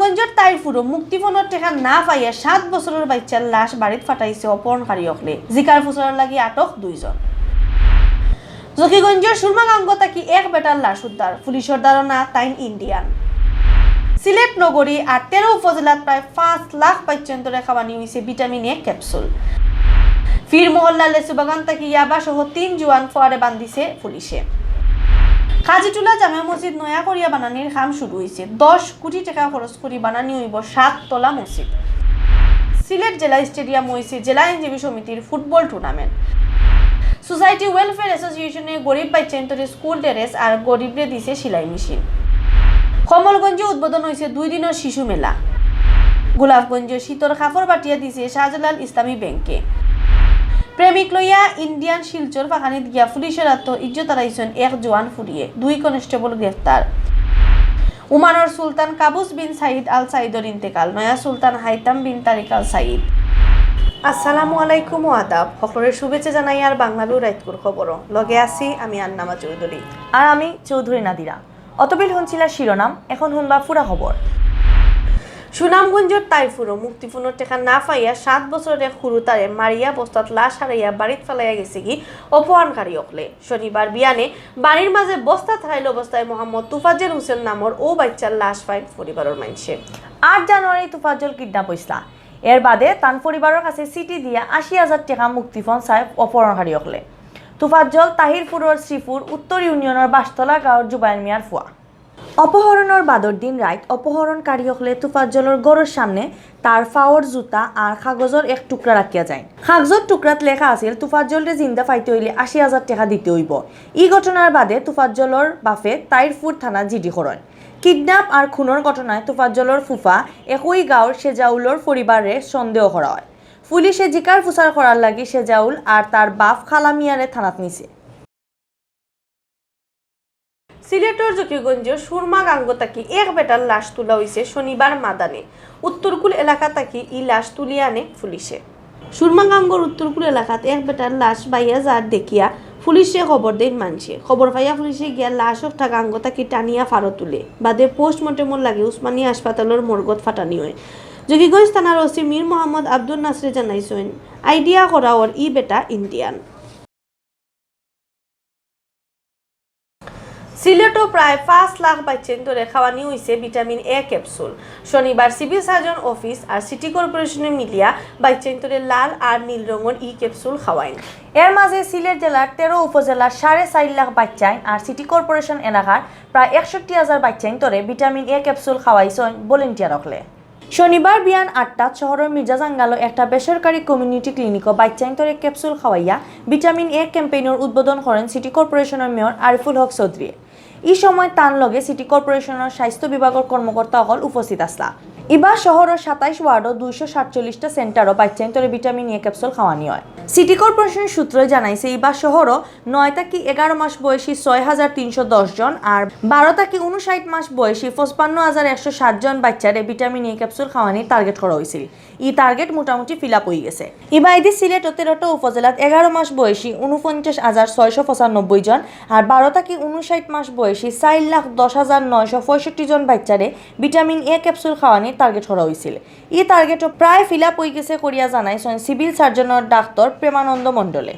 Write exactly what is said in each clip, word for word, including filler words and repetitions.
জকিগঞ্জর তাইরপুরো মুক্তিপণর টেকা না পাইয়া সাত বছরর বাইচ্চার লাশ বাড়িত ফাটাইছে অপহরণকারী অকলে। জিকার ফুসারর লাগি আটক দুইজন। জকিগঞ্জর সুরমাগাঙ্গ থাকি এক বেটার লাশ উদ্ধার, পুলিশর ধারণা তাইন ইন্ডিয়ান। সিলেট নগরী আর তেরো উপজেলাত প্রায় পাঁচ লাখ বাইচ্চাইন্তরে খাওয়ানি অইছে ভিটামিন এ ক্যাপসুল। পীর মহল্লা লেচুবাগান থাকি ইয়াবা সহ তিন জুয়ান ফুয়ারে বান্ধিছে পুলিশে। কাজিটুলা জামে মসজিদ নয়া করিয়া বানানির কাম শুরু অইছে। দশ কোটি টেকা খরচ করি বানানি অইবো সাত তলা মসজিদ। সিলেট জেলা স্টেডিয়াম অইছে জেলা আইনজীবী সমিতির ফুটবল টুর্নামেন্ট। সোসাইটি ওয়েলফেয়ার অ্যাসোসিয়েশনে গরিব বাইচ্চাইন্তরে স্কুল ড্রেস আর গরিবরে দিছে সেলাই মেশিন। কমলগঞ্জে উদ্বোধন অইছে দুই দিনর শিশু মেলা। গোলাপগঞ্জে শীতর কাপড় বাটিয়া দিছে শাহজালাল ইসলামী ব্যাংকে। প্রেমিক লইয়া ইন্ডিয়ান শিলচর ফাঁকানিত গিয়া পুলিশর আতো ইজ্জত হারাইছইন এক জুয়ান ফুরিয়ে, দুই কনস্টেবল গ্রেফতার। ওমানর সুলতান কাবুস বিন সাইদ আল সাইদর ইন্তেকাল, নয়া সুলতান হাইতাম বিন তারিক আল সাইদ। আসসালামু আলাইকুম ও আদাব, হকলরে শুভেচ্ছা জানাইয়ার বাংলা ভিউ রাইতকুর খবরো। লগে আছি আমি আন্নামা চৌধুরী। আর আমি চৌধুরী নাদিরা। অতবিল হুনছিলা শিরোনাম, এখন হুনবা পুরা খবর। সুনামগঞ্জর তাইরপুরো মুক্তিপণর টেকা না পাইয়া সাত বছরর এক হুরুতারে মারিয়া বস্তাত লাশ হারাইয়া বাড়িত ফালাইয়া গেছেগি অপহরণকারী অকলে। শনিবার বিয়ানে বাড়ির মাঝে বস্তাত হারাইল অবস্থায় মোহাম্মদ তুফাজ্জল হোসেন নামর অউ বাইচ্চার লাশ পাইন পরিবারর মাইনষে। আট জানুয়ারি তুফাজ্জল কিডন্যাপ অইছলা। এর বাদে তান পরিবারর কাছে চিঠি দিয়া আশি হাজার টেকা মুক্তিপণ চায় অপহরণকারী অকলে। তুফাজ্জল তাহিরপুরর শ্রীপুর উত্তর ইউনিয়নর বাসতলা গাঁওর জুবাইর মিয়ার ফুয়া। অপহরণর বাদর দিন রাইত অপহরণকারী অকলে তুফাজ্জলর ঘরর সামনে তার ফাওর জুতা আর কাগজর এক টুকরা রাখিয়া যাইন। কাগজর টুকরাত লেখা আছিল, তুফাজ্জলরে জিন্দা পাইতে অইলে আশি হাজার টেকা দিতে অইবো। ই ঘটনার বাদে তুফাজ্জলর বাফে তাইরপুর থানাত জিডি করইন। কিডন্যাপ আর খুনর ঘটনায় তুফাজ্জলর ফুফা একই গাঁওর সেজাউলর পরিবাররে সন্দেহ করা অয়। পুলিশে জিকার ফুসার করার লাগি সেজাউল আর তার বাফ কালা মিয়ারে থানাত নিছে। সিলেটর জকিগঞ্জর সুরমাগাঙ্গ থাকি এক বেটার লাশ তুলা অইছে শনিবার মাদানে। উত্তরকুল এলাকা থাকি ই লাশ তুলিয়া আনে পুলিশে। সুরমাগাঙ্গর উত্তরকুল এলাকাত এক বেটার লাশ বাইয়া যার দেখিয়া পুলিশে খবর দেইন মাইনষে। খবর পাইয়া পুলিশে গিয়া লাশ অকটা গাঙ্গ থাকি টানিয়া ফারো তুলে। বাদে পোস্টমর্টেমর লাগি উসমানী হাসপাতালর মর্গত ফাটানি অয়। জকিগঞ্জ থানার ওসি মীর মোহাম্মদ আব্দুল নাসরে জানাইছইন, আইডিয়া করা অর ই বেটা ইন্ডিয়ান। সিলেটো প্রায় পাঁচ লাখ বাইচ্চাইন্তরে খাওয়ানি অইছে ভিটামিন এ ক্যাপসুল। শনিবার সিভিল সার্জন অফিস আর সিটি কর্পোরেশনে মিলিয়া বাইচ্চাইন্তরে লাল আর নীল রঙর ই ক্যাপসুল খাওয়াইন। এর মাঝে সিলেট জেলার তেরো উপজেলার সাড়ে চাইর লাখ বাইচ্চাইন আর সিটি কর্পোরেশন এলাকার প্রায় একষট্টি হাজার বাইচ্চাইন্তরে ভিটামিন এ ক্যাপসুল খাওয়াইছইন ভলেন্টিয়ার অকলে। শনিবার বিয়ান আটটাত শহরর মির্জা জাঙ্গালো একটা বেসরকারি কমিউনিটি ক্লিনিকো বাইচ্চাইন্তরে ক্যাপসুল খাওয়াইয়া ভিটামিন এ ক্যাম্পেইনর উদ্বোধন করইন সিটি কর্পোরেশনর মেয়র আরিফুল হক চৌধুরী। ই সময় তান লগে সিটি কর্পোরেশনর স্বাস্থ্য বিভাগর কর্মকর্তা অকল উপস্থিত আছলা। ইবার শহরর সাতাইশ ওয়ার্ডো দুইশো সাতচল্লিশটা সেন্টারো বাইচ্চাইন্তরে ভিটামিন এ ক্যাপসুল খাওয়ানি অয়। সিটি কর্পোরেশন সূত্রই জানাইছে, ইবার শহরো নয় থাকি এগারো মাস বয়সী ছয় হাজার তিনশো দশ জন আর বারো থাকি ঊনষাট মাস বয়সী পঁচপান্ন হাজার একশো সাত জন বাইচ্চারে ভিটামিন এ ক্যাপসুল খাওয়ানির টার্গেট করা অইছিল। ই টার্গেট মোটামুটি ফিল আপ অইগেছে। ইবায়দি সিলেটো তেরোটা উপজেলাত এগারো মাস বয়সী ঊনপঞ্চাশ হাজার ছয়শো পঁচানব্বই জন আর বারো থাকি ঊনষাট মাস বয়সী চাইর লাখ দশ হাজার নয়শো পঁয়ষট্টি জন বাইচ্চারে ভিটামিন এ ক্যাপসুল খাওয়ানির টার্গেট করা অইছিল। ই টার্গেটও প্রায় ফিল আপ অইগেছে করিয়া জানাইছইন সিভিল সার্জনর ডাক্তার প্রেমানন্দ মণ্ডলে।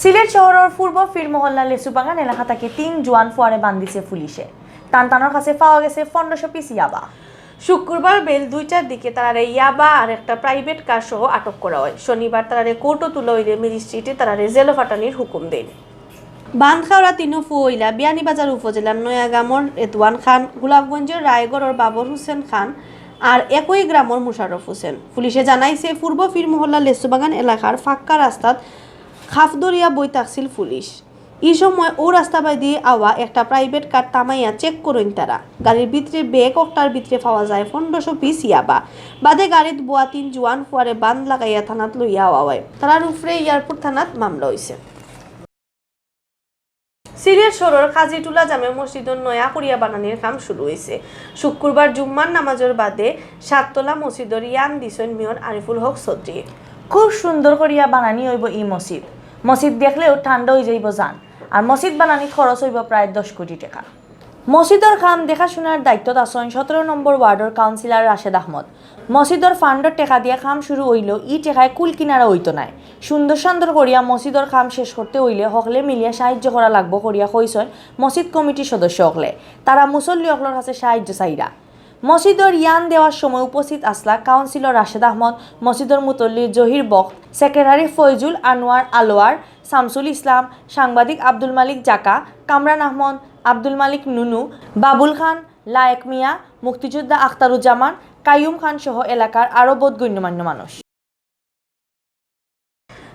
সিলেট শহরর পূর্ব পীর মহল্লা লেচুবাগান এলাকা থাকি তিন জুয়ান ফুয়ারে বান্ধিছে পুলিশে। তান তানর কাছে পাওয়া গেছে পনেরোশো পিস ইয়াবা। শুক্রবার বেইল দুইটার দিকে তারারে ইয়াবা আর একটা প্রাইভেট কার সহ আটক করা অয়। শনিবার তারারে কোর্টো তুলা অইলে ম্যাজিস্ট্রেটে তারারে জেলো ফাটানির হুকুম দেইন। বান্দ খাওরা তিনো ফুয়া অইলা বিয়ানীবাজার উপজেলার নয়াগামর রেদওয়ান খান, গোলাপগঞ্জর রায়গড়র বাবর হোসেন খান আর একই গ্রামর মুশাররফ হোসেন। পুলিশে জানাইছে, পূর্ব পীর মহল্লা লেচুবাগান এলাকার ফাক্কা রাস্তাত খাফ ধরিয়া বই থাকছিল পুলিশ। ই সময় অউ রাস্তা বায়দি আওয়া একটা প্রাইভেট কার থামাইয়া চেক করইন তারা। গাড়ির ভিতরে ব্যাগ অকটার ভিতরে পাওয়া যায় পনেরোশো পিস ইয়াবা। বাদে গাড়িত বওয়া তিন জুয়ান ফুয়ারে বান্দ লাগাইয়া থানাত লইয়া আওয়া অয়। তারার উপরে এয়ারপোর্ট থানাত মামলা অইছে। সিলেট শহরর কাজিটুলা জামে মসজিদর নয়া করিয়া বানানির কাম শুরু অইছে। শুক্রবার জুম্মার নামাজর বাদে সাততলা মসজিদর ইয়ান দিছইন মেয়র আরিফুল হক চৌধুরী। খুব সুন্দর করিয়া বানানি অইবো ই মসজিদ। মসজিদ দেখলেউ ঠান্ডা অইযাইবো জান। আর মসজিদ বানানিত খরচ অইবো প্রায় দশ কোটি টেকা। মসজিদর কাম দেখাশুনার দায়িত্বত আছইন সতেরো নম্বর ওয়ার্ডর কাউন্সিলর রাশেদ আহমদ। মসজিদর ফান্ডর টেকা দিয়া কাম শুরু অইলো, ই টেকায় কুল কিনারা অইতো নায়। সুন্দর সান্দর করিয়া মসজিদর কাম শেষ করতে অইলে হকলে মিলিয়া সাহায্য করা লাগবো করিয়া কইছইন মসজিদ কমিটির সদস্য হকলে। তারা মুসল্লি হকলর কাছে সাহায্য চাইরা। মসজিদর ইয়ান দেওয়ার সময় উপস্থিত আছলা কাউন্সিলর রাশেদ আহমদ, মসজিদর মুতল্লি জহির বক্ত, সেক্রেটারি ফয়জুল আনোয়ার আলোয়ার, শামসুল ইসলাম, সাংবাদিক আব্দুল মালিক জাকা, কামরান আহমদ, আব্দুল মালিক নুনু, বাবুল খান, লায়েক মিয়া, মুক্তিযোদ্ধা আখতারুজ্জামান, কাইয়ুম খান সহ এলাকার আরও বউত গণ্যমান্য মানুষ।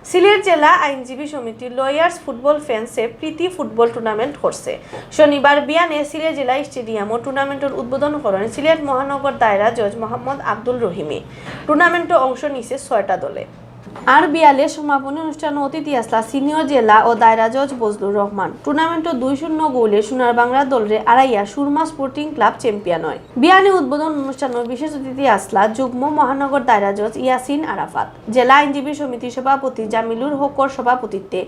সিলেট জেলা আইনজীবী সমিতির লয়ার্স ফুটবল ফ্যান্সে প্রীতি ফুটবল টুর্নামেন্ট করছে। শনিবার বিয়ানে সিলেট জেলা স্টেডিয়ামো টুর্নামেন্টর উদ্বোধন করেন সিলেট মহানগর দায়রা জজ মোহাম্মদ আব্দুল রহিমে। টুর্নামেন্টো অংশ নিছে ছয়টা দলে। আর বিয়ালে সমাপনী অনুষ্ঠানো অতিথি আছলা সিনিয়র জেলা ও দায়রা জজ বজলুর রহমান। টুর্নামেন্টো দুই শূন্য গোলে সোনার বাংলা দলরে আড়াইয়া সুরমা স্পোর্টিং ক্লাব চ্যাম্পিয়ন হয়। বিয়ানে উদ্বোধন অনুষ্ঠানো বিশেষ অতিথি আছলা যুগ্ম মহানগর দায়রা জজ ইয়াসিন আরাফাত, জেলা আইনজীবী সমিতির সভাপতি জামিলুর হকর সভাপতিত্বে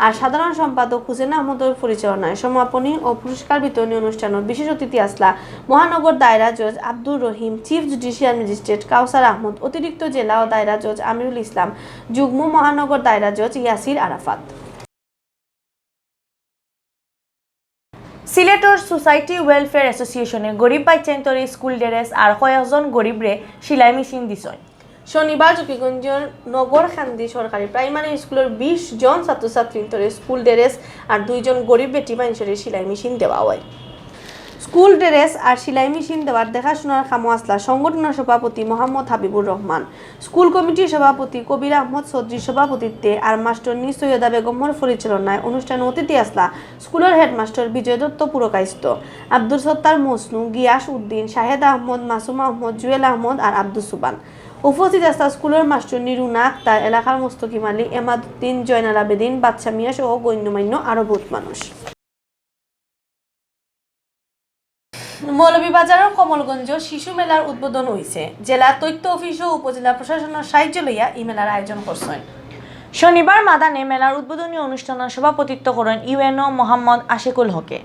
আর সাধারণ সম্পাদক হুসেন আহমদর পরিচালনায় সমাপনী ও পুরস্কার বিতরণী অনুষ্ঠানো বিশেষ অতিথি আছলা মহানগর দায়রা জজ আব্দুর রহিম, চিফ জুডিশিয়াল ম্যাজিস্ট্রেট কাউসার আহমদ, অতিরিক্ত জেলা ও দায়রা জজ আমিরুল ইসলাম, যুগ্ম মহানগর দায়রা জজ ইয়াসির আরাফাত। সিলেটর সোসাইটি ওয়েলফেয়ার অ্যাসোসিয়েশনে গরিব বাইচ্চাইন্তরে স্কুল ড্রেস আর কয়েকজন গরিবরে সিলাই মেশিন দিছইন। শনিবার জকিগঞ্জর নগরকান্দি সরকারি প্রাইমারি স্কুলর বিশ জন ছাত্রছাত্রীন্তরে স্কুল ড্রেস আর দুইজন গরিব বেটি মাইনষরে সিলাই মেশিন দেওয়া হয়। স্কুল ড্রেস আর সিলাই মেশিন দেওয়ার দেখাশুনার কামো আছলা সংগঠনর সভাপতি মোহাম্মদ হাবিবুর রহমান, স্কুল কমিটির সভাপতি কবির আহমদ চৌধুরীর সভাপতিত্বে আর মাস্টরনি সৈয়দা বেগমর পরিচালনায় অনুষ্ঠানো অতিথি আছলা স্কুলর হেডমাস্টর বিজয় দত্ত পুরকায়স্থ, আব্দুল সত্তার মসনু, গিয়াস উদ্দিন, শাহেদ আহমদ, মাসুম আহমদ, জুয়েল আহমদ আর আব্দুস সুবান। উপস্থিত আছলা স্কুলর মাস্টরনি রুনা আক্তার, এলাকার মোস্তকিম আলী, এমাদুদ্দিন, জয়নাল আবেদিন, বাদশা মিয়া সহ গণ্যমান্য আরও বউত মানুষ। মৌলভীবাজারর কমলগঞ্জ শিশু মেলার উদ্বোধন অইছে। জেলা তথ্য অফিস ও উপজেলা প্রশাসনর সাহায্য লইয়া ই মেলার আয়োজন করছইন। শনিবার মাদানে মেলার উদ্বোধনী অনুষ্ঠানর সভাপতিত্ব করেন ইউএনও মোহাম্মদ আশিকুল হকে।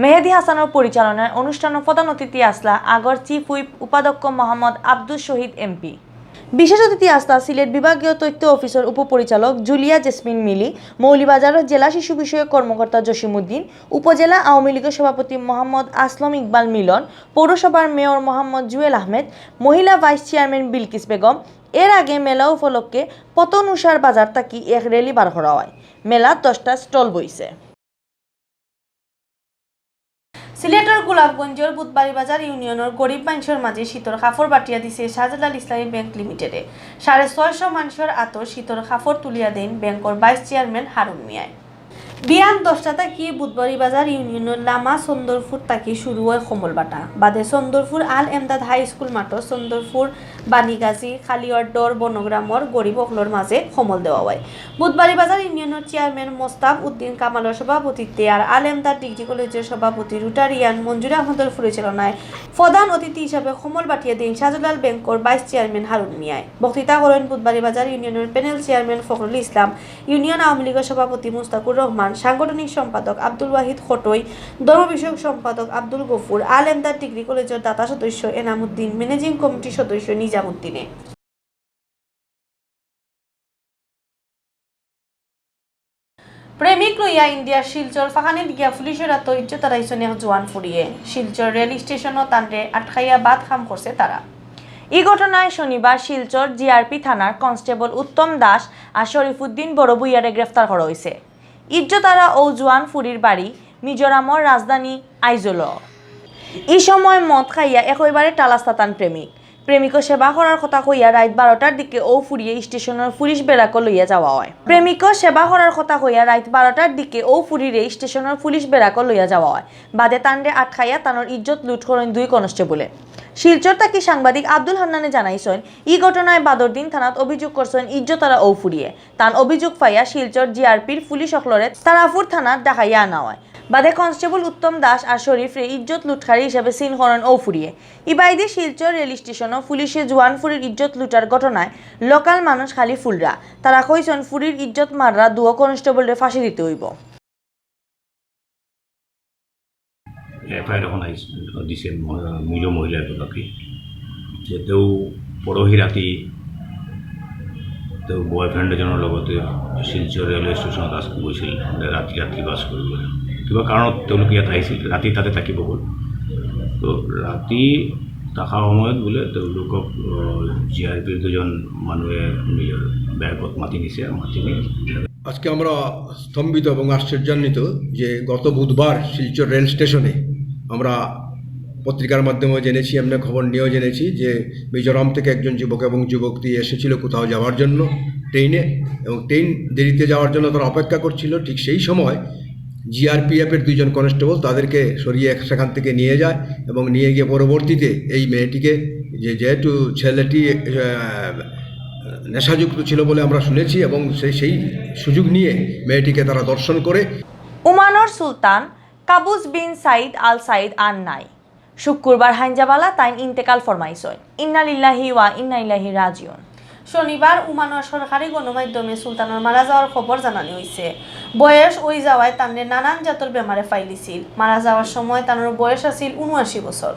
মেহেদি হাসানর পরিচালনায় অনুষ্ঠানর প্রধান অতিথি আছলা আগর চিফ হুইপ উপাধ্যক্ষ মোহাম্মদ আব্দুস শহীদ এমপি। বিশেষ অতিথি আছলা সিলেট বিভাগীয় তথ্য অফিসর উপপরিচালক জুলিয়া জেসমিন মিলি, মৌলভীবাজারর জেলা শিশু বিষয়ক কর্মকর্তা জসিমউদ্দিন, উপজেলা আওয়ামী লীগর সভাপতি মোহাম্মদ আসলম ইকবাল মিলন, পৌরসভার মেয়র মোহাম্মদ জুয়েল আহমেদ, মহিলা ভাইস চেয়ারম্যান বিলকিস বেগম। এর আগে মেলা উপলক্ষে পতন উষার বাজার থাকি এক র‍্যালি বার করা হয়। মেলাত দশটা স্টল বইছে। সিলেটর গোলাপগঞ্জর বুধবাড়ি বাজার ইউনিয়নর গরিব মানষর মাঝে শীতর কাপড় বাটিয়া দিছে শাহজালাল ইসলামী ব্যাংক লিমিটেডে। সাড়ে ছয়শো মানষর আতো শীতর কাপড় তুলিয়া দেইন ব্যাংকর ভাইস চেয়ারম্যান হারুন মিয়ায়। বিয়ান দশটা থাকি বুধবাড়ি বাজার ইউনিয়নর লামা চন্দরপুর থাকি শুরু হয় কম্বল বাটা। বাদে চন্দরপুর আল এমদাদ হাই স্কুল মাঠো চন্দরপুর, বানিগাজী, কালিয়ারডর, বনগ্রামর গরিব অকলর মাঝে কম্বল দেওয়া হয়। বুধবাড়ি বাজার ইউনিয়নর চেয়ারম্যান মোস্তাফ উদ্দিন কামালর সভাপতিত্বে আর আল এমদাদ ডিগ্রি কলেজর সভাপতি রোটারিয়ান মঞ্জুর আহমদর পরিচালনায় প্রধান অতিথি হিসাবে কম্বল বাটিয়া দেইন শাহজালাল ব্যাংকর ভাইস চেয়ারম্যান হারুন মিয়ায়। বক্তৃতা করেন বুধবাড়ি বাজার ইউনিয়নর প্যানেল চেয়ারম্যান ফখরুল ইসলাম, ইউনিয়ন আওয়ামী লীগর সভাপতি মুস্তাকুর রহমান, সাংগঠনিক সম্পাদক আব্দুল ওয়াহিদ খটই, ধর্ম বিষয়ক সম্পাদক আব্দুল গফুর, আল এমদাদ ডিগ্রি কলেজর দাতা সদস্য এনামুদ্দিন, ম্যানেজিং কমিটির সদস্য নিজামুদ্দিনে। প্রেমিক লইয়া ইন্ডিয়ার শিলচর ফাঁকানিত গিয়া পুলিশর আতো ইজ্জত হারাইছইন এক জোয়ান ফুড়িয়ে। শিলচর রেল স্টেশনো তানরে আটকাইয়া বাদ কাম করছে তারা। ই ঘটনায় শনিবার শিলচর জিআরপি থানার কনস্টেবল উত্তম দাস আর শরীফুদ্দিন বড়ভূঁইয়ারে গ্রেফতার করা অইছে। ইজ্জত হারা অউ জোয়ান ফুড়ির বাড়ি মিজোরামর রাজধানী আইজলো। ই সময় মদ খাইয়া একইবারে টালাস্তা তান প্রেমিক। প্রেমিকর সেবা করার কথা কইয়া রাইত বারোটার দিকে অউ ফুড়িয়ে স্টেশনর পুলিশ বেরাকো লইয়া যাওয়া হয়। প্রেমিকর সেবা করার কথা কইয়া রাইত বারোটার দিকে অউ ফুড়িরে স্টেশনর পুলিশ বেরাকো লইয়া যাওয়া হয়। বাদে তানরে আটকাইয়া তানর ইজ্জত লুট করইন দুই কনস্টেবলে। শিলচর থাকি সাংবাদিক আব্দুল হান্নানে জানাইছইন, ই ঘটনায় বাদর দিন থানাত অভিযোগ করছইন ইজ্জত হারা অউ ফুড়িয়ে। তান অভিযোগ পাইয়া শিলচর জিআরপির পুলিশ অকলরে তারাপুর থানাত ডাকাইয়া আনা হয়। বাদে কনস্টেবল উত্তম দাস আর শরীফরে ইজ্জত লুটকারী হিসাবে সিন করইন অউ ফুড়িয়ে। ইবায়দি শিলচর রেল স্টেশনো পুলিশে জোয়ান ফুড়ির ইজ্জত লুটার ঘটনায় লোকাল মানুষ খালি ফুলরা। তারা কইছইন ফুড়ির ইজ্জত মাররা দুও কনস্টেবলরে ফাঁসি দিতে অইবো। এফআইআর এখন আইস-, দিছে মহ-, মৃত মহিলা এগৰাকী, যে তেও পৰহি ৰাতি তেও বয়ফ্ৰেণ্ড এজনৰ লগতে শিলচৰ ৰেলৱে ষ্টেচনত আছ-, গৈছিল, মানে ৰাতি ৰাতি বাছ কৰিবলৈ। কিবা কাৰণত তেওঁলোক ইয়াত আহিছিল, ৰাতি তাতে থাকিব গ'ল। তো ৰাতি থকা সময়ত বোলে তেওঁলোকক, আহ, জি আৰ পিৰ দুজন মানুহে নিজৰ বেগত মাতি নিছে, মাতি নি আজকে আমরা স্তম্ভিত এবং আশ্চর্যান্বিত যে গত বুধবার শিলচর রেল স্টেশনে আমরা পত্রিকার মাধ্যমে জেনেছি, এমনি খবর নিয়েও জেনেছি যে মিজোরাম থেকে একজন যুবক এবং যুবতী এসেছিল কোথাও যাওয়ার জন্য ট্রেনে, এবং ট্রেন দেরিতে যাওয়ার জন্য তারা অপেক্ষা করছিল। ঠিক সেই সময় জিআরপিএফের দুইজন কনস্টেবল তাদেরকে সরিয়ে এক-, সেখান থেকে নিয়ে যায় এবং নিয়ে গিয়ে পরবর্তীতে এই মেয়েটিকে, যে, যেহেতু ছেলেটি, আহ, নেশাযুক্ত ছিল বলে আমরা শুনেছি এবং সেই, সেই সুযোগ নিয়ে মেয়েটিকে তারা ধর্ষণ করে। উমানর সুলতান কাবুস বিন সাইদ আল সাইদ আর নাই। শুক্কুরবার হাইঞ্জাবালা তাইন ইন্তেকাল ফরমাইছইন। ইন্না লিল্লাহি ওয়া ইন্না ইলাইহি রাজিউন। শনিবার উমানর সরকারি গণমাধ্যমে সুলতানর মারা যাওয়ার খবর জানানি অইছে। বয়স অই যাওয়ায় তানরে নানান জাতর বেমারে ফাইলিছিল। মারা যাওয়ার সময় তানর বয়স আছিল ঊনআশি বছর।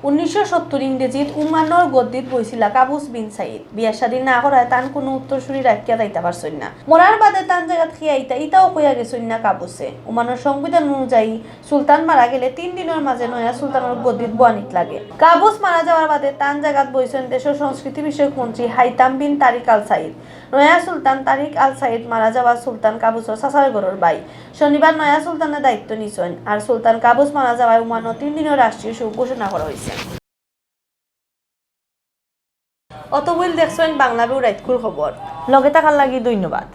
উনিশশো সত্তর ইংরেজিত উমানর গদ্দিত বইছিলা কাবুস বিন সাইদ। বিয়া শাদী না করায় তান কুনু উত্তরসূরি রাখিয়া যাইতা পারছইন না। মরার বাদে তান জাগাত কে আইতা, ইতাও কইয়া গেছইন না কাবুসে। উমানর সংবিধান অনুযায়ী সুলতান মারা গেলে তিন দিনর মাঝে নয়া সুলতানর গদ্দিত বওয়ানিত লাগে। কাবুস মারা যাওয়ার বাদে তান জাগাত বইছইন দেশর সংস্কৃতি বিষয়ক মন্ত্রী হাইতাম বিন তারিক আল সাইদ। নয়া সুলতান তারিক আল সাইদ মারা যাওয়া সুলতান কাবুসর চাচার ঘরর ভাই। শনিবার নয়া সুলতানে দায়িত্ব নিছইন। আর সুলতান কাবুস মারা যাওয়ায় উমানো তিন দিনর রাষ্ট্রীয় শোক ঘোষণা করা অইছে। অতবইল দেখছইন বাংলা ভিউ রাইতকুর খবর। লগে থাকার লাগি ধন্যবাদ।